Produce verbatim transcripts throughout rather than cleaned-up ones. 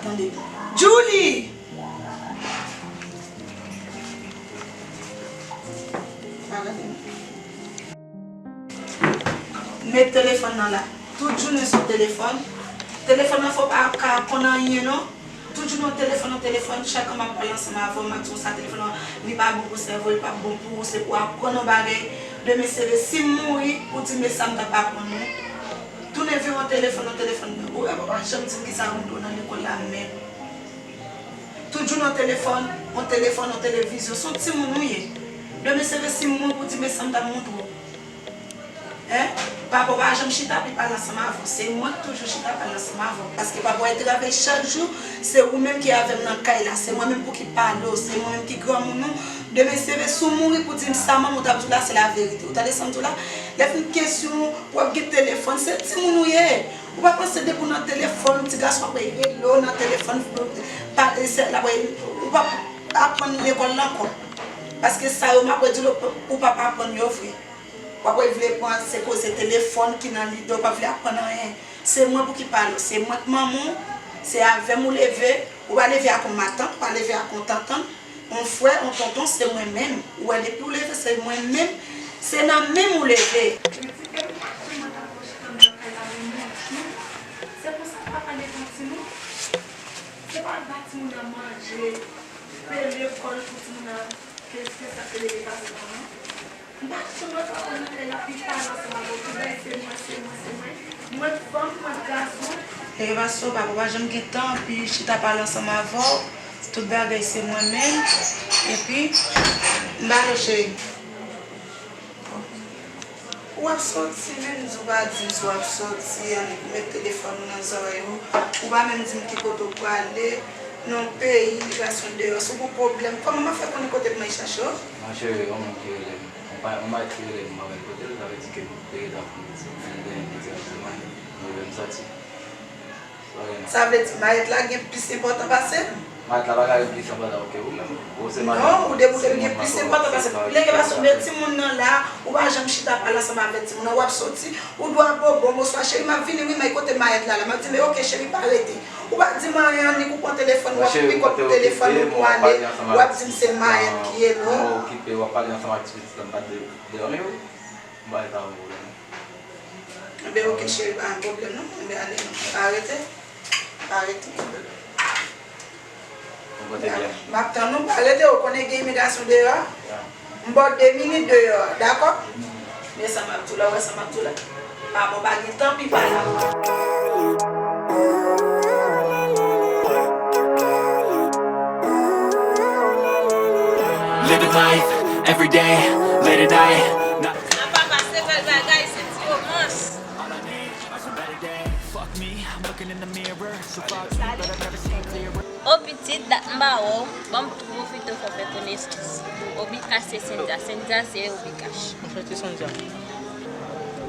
Tande. Julie! Pa gade m. Met telefòn nan la. Tout jounen sou telefòn. Telefòn nan fè w pa ka konn anyen non. Tout jounen w telefòn, w telefòn, chak an m ap pale ansanm avè w, m ap di w sa telefòn nan, li pa bon pou sèvo, li pa bon pou ou, se pou w aprann yon bagay. Demen se vre, si m mouri, ou di m e sa m t ap aprann ou. Tounen vire w telefòn, w telefòn. Ou pa janm di m kisa ou nan lekòl la menm. Tout jounen w telefòn, w telefòn, w televizyon, se yon timoun ou ye. Demen se vre, si m mouri, ou di m e sa m t ap montre w. Hein? Papa w pa janm chita pou l pale ansanm avè w. Se mwen ki toujou chita pale ansanm avè w. Paske papa w al travay chak jou, se ou menm ki avè m nan kay la. Se mwen menm pou ki pale w. Se mwen menm ki granmoun ou. Demen se vre, si w mouri pou di m sa manman w t ap di w la, se laverite. Ou tande sa m di w la? Lè fin kesyon, w ap gen telefòn, se timoun ou ye. Ou pa panse depi w nan telefòn, ti gason ap rele w nan telefòn, pa, se, l ap, ou p ap aprann lekòl la ankò. Paske sa yo, m ap redi l, ou p ap aprann yo vre. W ap wè vle pran se koze telefòn ki nan lide w, w pa vle aprann anyen. Se mwen pou ki pale w, se mwen k manman w, se avè m ou leve, ou pa leve ak yon matant, ou pa leve ak yon tantan, yon frè, yon tonton, se mwen menm. Ou wè depi w leve, se mwen menm, se nan men m ou leve. Li di ke m pa t janm ap chita nan kay la menm yon jou. Se konsa papa depanti nou. Se pa ba timoun nan manje, peye lekòl pou timoun nan, ke, ke sa se leve pase manman. M pa janm ap aprann nan kay la, pi pale ansanm avè w, tout bagay se mwen, se mwen, se mwen. Mwen k fanm, mwen k gason. E pastè, papa pa janm gen tan, pi chita pale ansanm avè w. Tout bagay se mwen menm. Epi, m ba lo cheri. Ou ap soti, menm di w pa di m si w ap soti, annik ou met telefòn ou nan zòrèy ou. Ou pa menm di m ki kote w prale, nan yon peyi, li pa sot deyò. Si w gon pwoblèm, kòman m ap fè konnen kote pou m al chache w? Ma chérie, yon moun ki rele m. Yon pa, yon mat ki rele m, m pa konn kote l, sa vle di ke m te rete ak yon pitit, m genyen pitit aktyèlman, m rive m soti. Sa vle di mayèt la gen plis enpòtan pase m? Mayèt la pa ka gen plis enpòtan ke ou menm. Ou se madanm. Non, ou depi w te gen plis enpòtan pase m. Lè gen pase m, timoun nan la, ou pa janm chita pale ansanm avèk timoun nan, w ap soti, ou dwe ap bo bon, bonswa cheri, m ap vini wi, may kote mayèt la la. M ap di, men oke cheri, pa rete. Ou pa di m anyen, annik ou pran telefòn, w ap pikòt pou telefòn ou pou ale, w ap di m se mayèt ki ye, non. Mwen okipe, w ap pale ansanm ak ti pitit la, m pa t de-, dòmi wi. M pa rete avè w non. Enben, oke, cheri, pa gen pwoblèm, non. Enben, ale, non. Pa rete. Pa rete. Ou konte byen. M ap tann ou, pa rete, ou konnen gen imigrasyon deyò a. Ya. M ba w de minit deyò a, dakò? De minit. Men sa m ap di w la, ou wè sa m ap di w la. Pa bon, pa gen tan, pi pa la. Living life, every day, late at night. Nan papa se bèl bagay, se ti romans. Salè. O pitit, dat m pa wè w, ban m tou pwofite fè w fè konesans. Obikash se Cynthia, Cynthia se Obikash. Anchante Cynthia.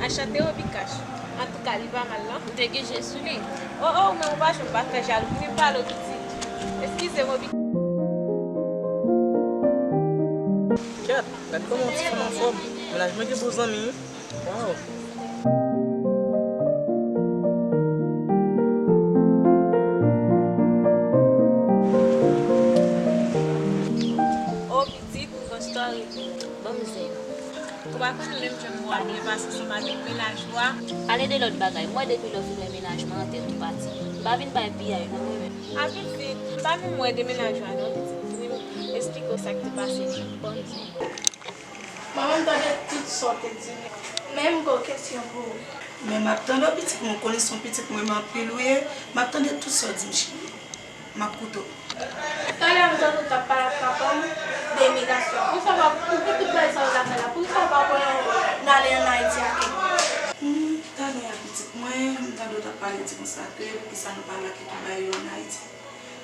Anchante Obikash. Antouka, li pa mal non. Ou te gen je sou li. O, o, ou menm ou pa janm pa fè jalou, vini m pale w pitit. Eskize m, Obikash. Kèt, gad kòman yon ti fanm anfòm. Mennaj mwen gen bon zanmi wi. Waw. O pitit, bon story. Ban m zen. Ou pa konn menm jan mwen ap byen pase ansanm avèk mennaj ou a. Pale de lòt bagay. Mwen depi lè w fin wè mennaj mwen an tèt ou pati. M pa vin bay piyay non mwen menm. A pitit, m pa menm wè de mennaj ou a non pitit. Vini m esplike w sa k te pase. Ban m zen. Manman, m tande tout sa w te di m. Men m gen yon kesyon pou ou. Men m ap tande w pitit mwen, w konnen se yon pitit mwen renmen anpil ou ye. M ap tande tout sa w di m cheri. M ap koute w. Talè a m tande w t ap pale ak papa m de imigrasyon. Poukisa w pa, poukisa tout bagay sa yo lakay la? Poukisa w pa kwè n ale ann Ayiti ak li? Hmm, talè a pitit mwen, m tande w t ap pale di konsa ke poukisa nou pa lage tout bagay yo ann Ayiti.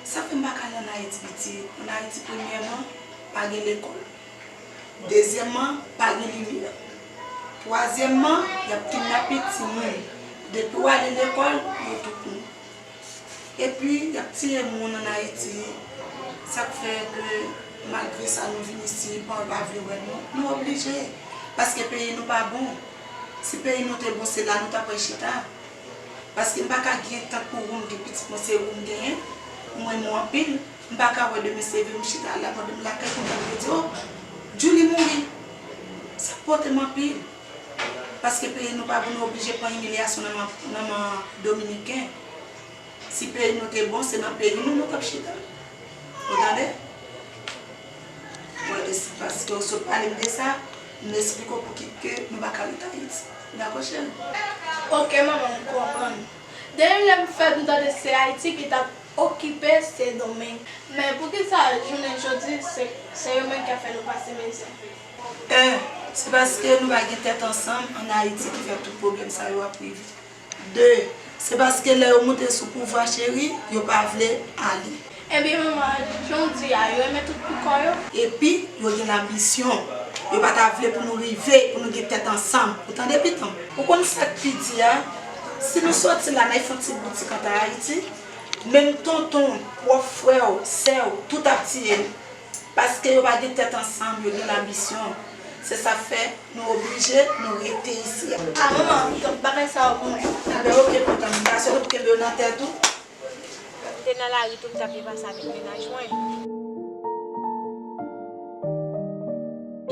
Sa fè m pa ka al ann Ayiti pitit. Ann Ayiti premyèman, pa gen lekòl. Dezyèmman, pa gen limyè. Twazyèmman, y ap kidnape timoun. Depi w ale lekòl, yo tou pran w. Epi, y ap tiye moun ann Ayiti. Sa k fè ke, malgre sa, nou vin isi, pa, pa vle wè nou. Nou oblije. Paske peyi nou pa bon. Si peyi nou te bon, se la nou t ap pral chita. Paske m pa ka gen tank pou ou m gen pitit mwen, se ou m genyen. M renmen w anpil. M pa ka wè demen se vre m chita la pandan m lakay kontan m di, "Oh, Djouly mouri." Sa pote m anpil. Paske peyi nou pa bon, nou oblije pran imilyasyon nan men, nan men Dominiken. Si peyi nou te bon, se nan peyi nou nou t ap chita. Ou tande? Mwen, e se paske w sot pale m de sa, m esplike w pou ki ke nou pa ka rete Ayiti. Dakò, cheri? Ok, manman, m konprann. Depi lè m fèt, m tande se Ayiti ki t ap okipe Sendomeng. Men poukisa jounen jodi, se, se yo menm k ap fè nou pase mizè? E, se paske nou pa gen tèt ansanm ann Ayiti ki fè tout pwoblèm sa yo ap rive. De, se paske lè yo moute sou pouvwa, cheri, yo pa vle ale. Ebyen, manman, jan w di a, yo renmen tout pou kò yo. Epi, yo gen lanbisyon. Yo pa ta vle pou nou rive, pou nou gen tèt ansanm. Ou tande, pitit mwen? Ou konn sa k pi di a? Si nou soti la, n al fè yon ti boutik antre Ayiti, menm tonton w, pwòp frè w, sè w, tout ap tiye nou. Paske yo pa gen tèt ansanm, yo gen lanbisyon. Se sa k fè nou oblije, nou rete isi a. A, manman, donk bagay sa yo pou mwen. Enben, oke, pitit mwen, m ta swete pou kenbe yo nan tèt ou. M te nan lari tou, m t ap byen pase avèk mennaj mwen.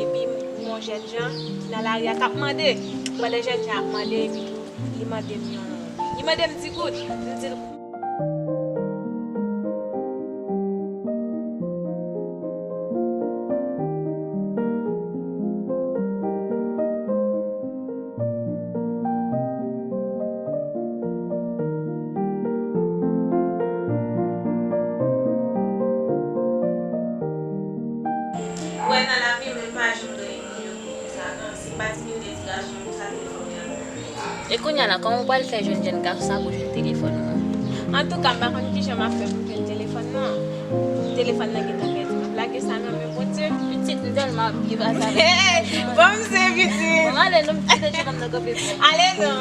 Epi m wè yon jèn jan ki nan lari a k ap mande. Pandan jèn jan ap mande, epi tou, li mande m yon, li mande m di goud. M di l, Ou wè nan lavi, mwen pa janm gen moun yo konn sa, non. Si m pa t vin de ti gason konsa, telefòn nan. E kounye a la, kòman w pral fè jwenn jèn gason sa pou jwenn telefòn ou an? Antouka, m pa konn kijan m ap fè pou m jwenn telefòn nan. Telefòn nan gentan pèdi. M ap lage sa nan men Bondye. Pitit, m tèlman ap viv avèk. Hey! Bon, m se pitit. Bon, ale non, m kite telefòn nan kanpe. Ale non.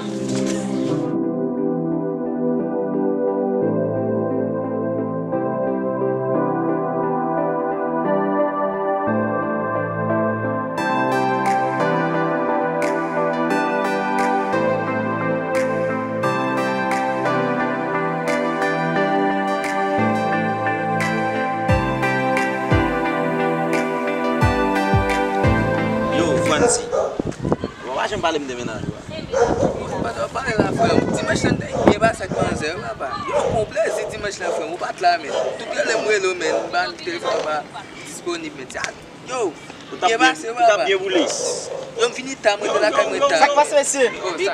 Yo, Franzi. Ou pa janm pale m de mennaj ou a. Ou pa t ap pale la, frè m. Dimanch lan te byen pase ak manzè, wi, papa. Yo, pou plezi dimanch lan, frè m. Ou pa t la, men. Tout lè m rele w, men, m pa telefòn pa disponib, men. Yo, ou t ap byen pase, ou t ap papa. Byen boule. Yo, m vini ta, mwen te lakay mwen ta. Sa k pase, mesye? Oh, sa.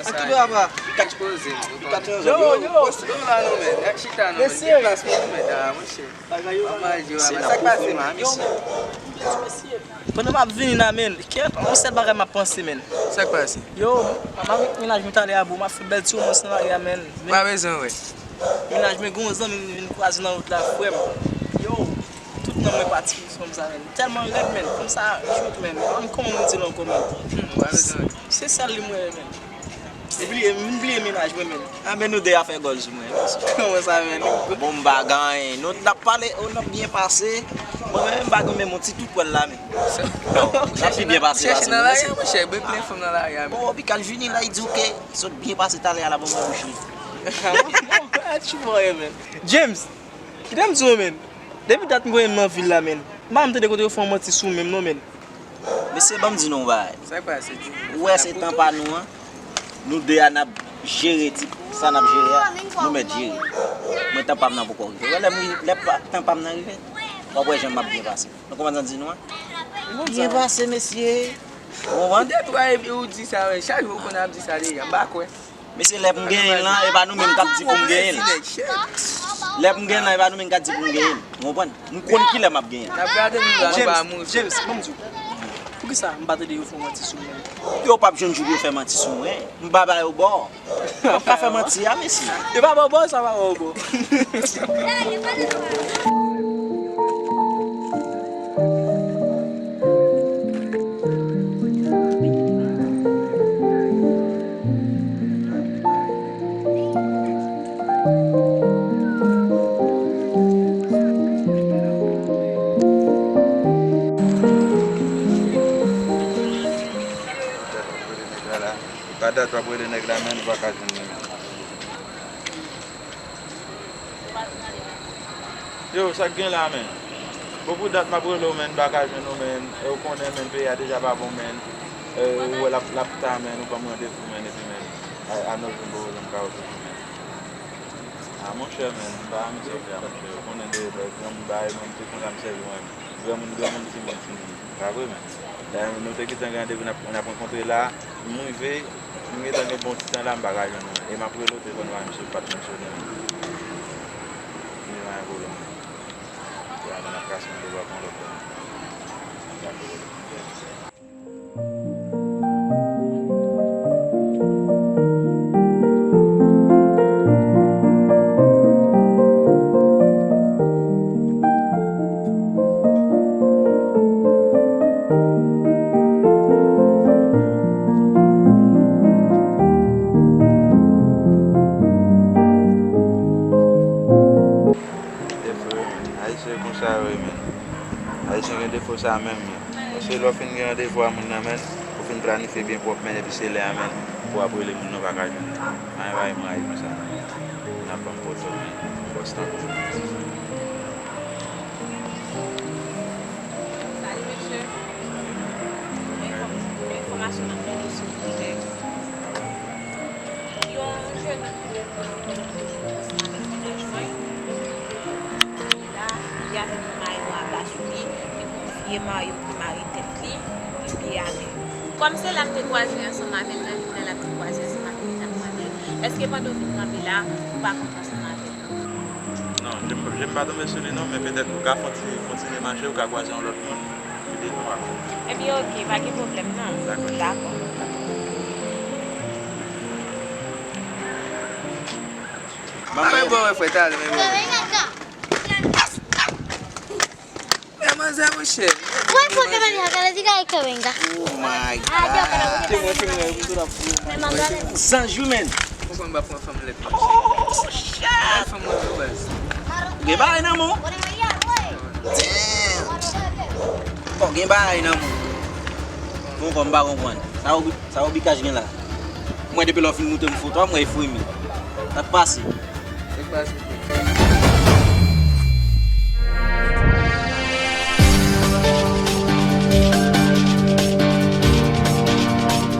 An tou dwa, papa. Pikachu poze. Pikachu yo, yo. Poste yo la, non, men. Nèg chita, non, men. Mesye. Deplasman, non, men. Ah, monchè. Bagay yo la, non. Sa k pase, men? Yo, men. Pandan m ap vini la, men, kèt, yon sèl bagay m ap panse, men. Sa k pase? Yo, m ap avèk mennaj mwen talè a, bro, m ap fè bèl ti womans nan lari a, men. Pa bezwen, wè. Mennaj mwen gen yon zanmi m vin kwaze nan wout la, frè m. Yo, tout nanm mwen pati kòmsa, men. Tèlman rèd, men. Kòmsa, jouk, men. Kòman m di l ankò, men? Hmm, pa bezwen, wè. Se sèl li m wè, men. M bliye, m bliye mennaj mwen, men. A, men nou de a fè gòl sou mwen. Kòman sa, men? Bon bagay. Nou t ap pale, oh, n ap byen pase. Bon, men m pa gen menm yon ti tout pwèl la, men. Non, n ap pi byen pase la, se mwen, mesye. Chèche nan lari a, monchè, byen plen fanm nan lari a, men. Bon, Pikachu vini la, li di, "Ok, sot byen pase talè a la, ban mwen bouch li." Bon, bon, a ti mòye, men. James, kite m di w, men. Depi dat m konnen m nan vil la, men. M pa janm tande kote yo fè yon manti sou menm, non, men. Mesye, ban m di nou yon bagay. Sa k pase, Djouly? Ou wè se tan pa nou an. Nou de a n ap jere ti, sa n ap jere a. Nou mèt jere. Mwen tan pa m nan poko rive. Wè lè m, lè pa, tan pa m nan rive, w ap wè jan m ap byen pase. Nou konprann sa m di nou an? Byen pase, mesye. Ou konprann? Petèt ou a epi ou di sa, wè. Chak jou ou konn ap di sa deja. M pa kwè. Mesye, lè m genyen l lan, e pa nou menm k ap di pou m genyen l. Lè m genyen l lan, e pa nou menm k ap di pou m genyen l. Ou konprann? M konn kilè m ap genyen l. N ap gade nou la, nou pa mouri. James, ban m di w. Poukisa m pa tande yo fè manti sou mwen? Yo p ap jwenn jou pou yo fè manti sou mwen. M pa ba yo bò. M p ap ka fè manti a, mesye. Yo pa ba w bò, sa pa ba w bò. Pa dat w ap rele nèg la, men nou pa ka jwenn li menm. Yo, sa k gen la, men? Bon, pou dat m ap rele w, men, m pa ka jwenn ou, men. E, ou konnen, men, peyi a deja pa bon, men. E, ou wè l ap, l ap ta, men, ou ban m randevou, men, epi, men, a, a nòt jou m pa wè w, m ka wè w toujou, men. A, monchè, men, m pa renmen sa w fè a, monchè. Ou konnen de, de granmoun bagay, mwen, m te konn sa m sèvi mwen. Granmoun, granmoun, timoun, timoun. Pa vre, men. Dayè, nou te gentan gen randevou n ap, n ap rankontre la. M rive, m gentan gen bon ti tan la, m pa ka jwenn ou. E m ap rele w, telefòn pa menm sou, pa t fonksyone menm. Li pa gen pwoblèm. Pou la, n ap kase yon devwa pou yon lòt lè. Dakò. Defo yo, men. Ayisyen konsa yo ye, men. Ayisyen gen defo sa menm, men. Paske lè w fin gen randevou a moun nan, men, ou fin planifye byen pwòp, men, epi se lè a, men, pou w ap rele moun nan, ou pa ka jwenn li. Anyen pa gen mwayen konsa, men. N ap ban m foto, men. Bòs tankou. Salut, monsieur. Enfòm-, enfòmasyon nan mande sou pwojè. Yon jèn moun ki gen pwoblèm nan avèk mennaj mwen. Li la, li avèk yon mayo anba sou li, li gon vye mayo ki mare tèt li, li pye atè. Kòm se la m te kwaze ansanm avè l nan jounen la, m te kwaze ansanm avè l, m t ap mande l, èske pandan w vin kanpe la, ou pa kanpe ansanm avè l? Non, je m, je m pa tonbe sou li non, men petèt ou ka fon ti, kontinye mache, ou ka kwaze yon lòt moun ki de nwa. Ebyen, oke, pa gen pwoblèm non. Dakò. Dakò. Ban mwen bò wè frè, talè, men bò wè. Men manzè, monchè. Wè, foke men ya kala di kay ke venga. Oh my God. Zanj wi, men. Poukwa m pa pran fanm lèt, monchè? Oh, shit. Al fanm mwen tou, baz. Ou gen bagay nan men w. Damn. Bon, gen bagay nan men w. Bon, kòm m pa konprann. Sa ou, sa ou bikaj gen la. Mwen, depi lè w fin montre m foto a, mwen e fremi. Sa k pase? Sa k pase?